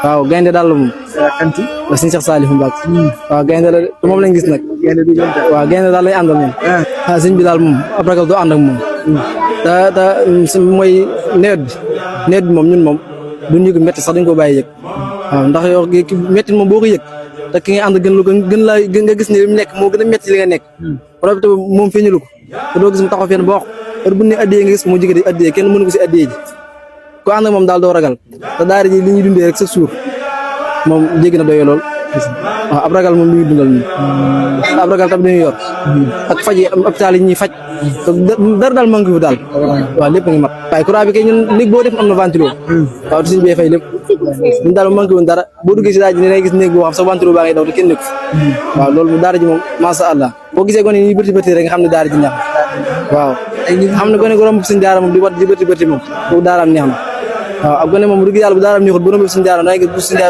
waaw gaynde daal la moom. kan ci. ba Sëñ Cheikh Saliou Mbacke. waaw gaynde la moom lañ gis nag. gaynde du jëm waaw gaynde daal lañ àndal moom. sëñ bi daal moom ab ragal doo ànd ak moom. te mooy nawet bi moom ñun moom duñ yëg métti sax dañ ko bàyyi yëg. waaw ndax yow ki métti moom boo ko yëg te ki nga ànd gën laa nga gis ne li mu nekk moo gën a métti li nga nekk. te moom feeñalu ko te doo gis mu taxaw fenn ba wax heure bu ne addiyee nga gis mu jigéen di addiyee kenn mënu ko si addiyee ji ku ànd ak moom daal doo ragal te daara ji li ñuy dundee rek sa suur moom jéggi na doyoo lool. waaw ab ragal moom li ñuy dundal nii ab ragal tam li ñuy yor ak faj yi hôpital yi ñuy faj te dara daal manqué fu daal waaw lépp ngi mat waaye courant bi kay ñun néeg boo def am na ventilo waaw te suñu bee fay lépp ñun daal manqué wuñ dara boo duggee si daara ji dangay gis néeg boo xam sa ventilo baa ngay daw te kenn nekk waaw loolu daara ji moom masha Allah boo gisee gone yi bërti bërti rek nga xam ne daara ji neex na waaw xam ne gone gu romb suñu daara moom di wat di bërti bërti moom boobu daaraam neex na waaw ak gone moom dëgg yàlla bu daaraam neexut bu romb suñu daara dangay gis bu suñu daara